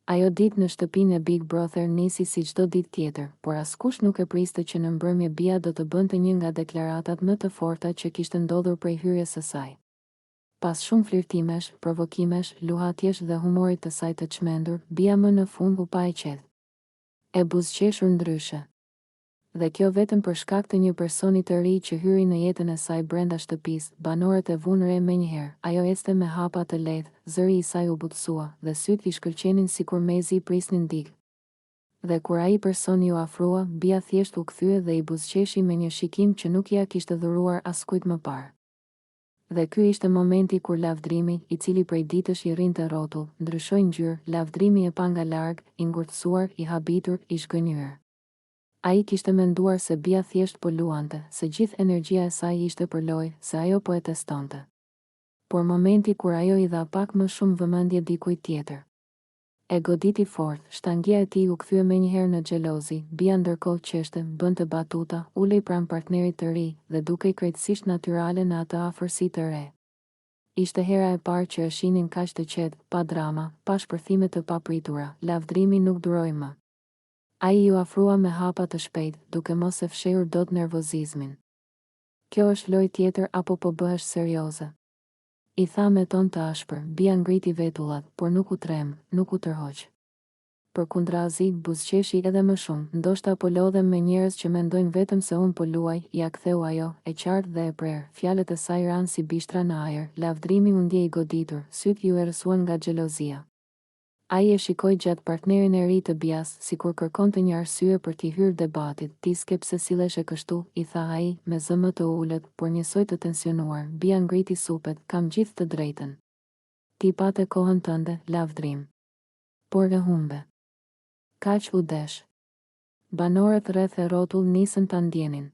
Ajo ditë në shtëpinë e Big Brother nisi si çdo ditë tjetër, por askush nuk e priste që në mbrëmje Bia do të bënte një nga deklaratat më të forta që kishte ndodhur prej hyrjes së saj. Pas shumë flirtimesh, provokimesh, luhatjesh dhe humorit të saj të çmendur, Bia më në fund u pa e qetë. E buzëqeshur ndryshe. Dhe kjo vetëm për shkak të një personi të ri që hyri në jetën e saj brenda shtëpisë, banorët e vunë re menjëherë, ajo ecte me hapa të lehtë, zëri i saj u butësua, dhe sytë i shkëlqenin sikur mezi prisnin dikë. Dhe kur ai person iu afrua, Bia thjesht u kthye dhe i buzëqeshi me një shikim që nuk ia kishte dhuruar askujt më parë. Dhe ky ishte momenti kur Lavdrimi, i cili prej ditësh i rrinte rrotull, ndryshoi ngjyrë, Lavdrimi e pa nga larg, i ngurtësuar, i habitur, i zhgënjyer. Ai kishte menduar se Bia thjesht po luante, se gjithë energjia e saj ishte për lojë, se ajo po e testonte. Por momenti kur ajo i dha pak më shumë vëmendje dikujt tjetër. E goditi fort, shtangia e tij u kthye menjëherë në xhelozi, Bia ndërkohë qeshte, bënte batuta, ulej pranë partnerit të ri, dhe dukej krejtësisht natyrale në atë afërsi të re. Ishte hera e parë që e shihnin kaq të qetë, pa drama, pa shpërthime të papritura, Lavdrimi nuk duroi më. Ai iu afrua me hapa të shpejtë, duke mos e fshehur dot nervozizmin. Kjo është lojë tjetër apo po bëhesh serioze? I tha me ton të ashpër, Bia ngriti vetullat, por nuk u tremb, nuk u tërhoq. Përkundrazi, buzëqeshi edhe më shumë, ndoshta po lodhem me njerëz që mendojnë vetëm se unë po luaj, ia ktheu ajo, e qartë dhe e prerë, fjalët e saj ranë si bishtra në ajër, Lavdrimi u ndje i goditur, sytë iu errësuan nga xhelozia. Ai e shikoi gjatë partnerin e ri të Bias, sikur kërkonte një arsye për t'i hyrë debatit, ti s'ke pse silleshe kështu, i tha ai, me zë më të ulët, por njësoj të tensionuar, Bia ngriti supet, kam gjithë të drejtën. Ti pate kohën tënde, Lavdrim. Por e humbe. Kaq u desh. Banorët rreth e rrotull nisën ta ndjenin.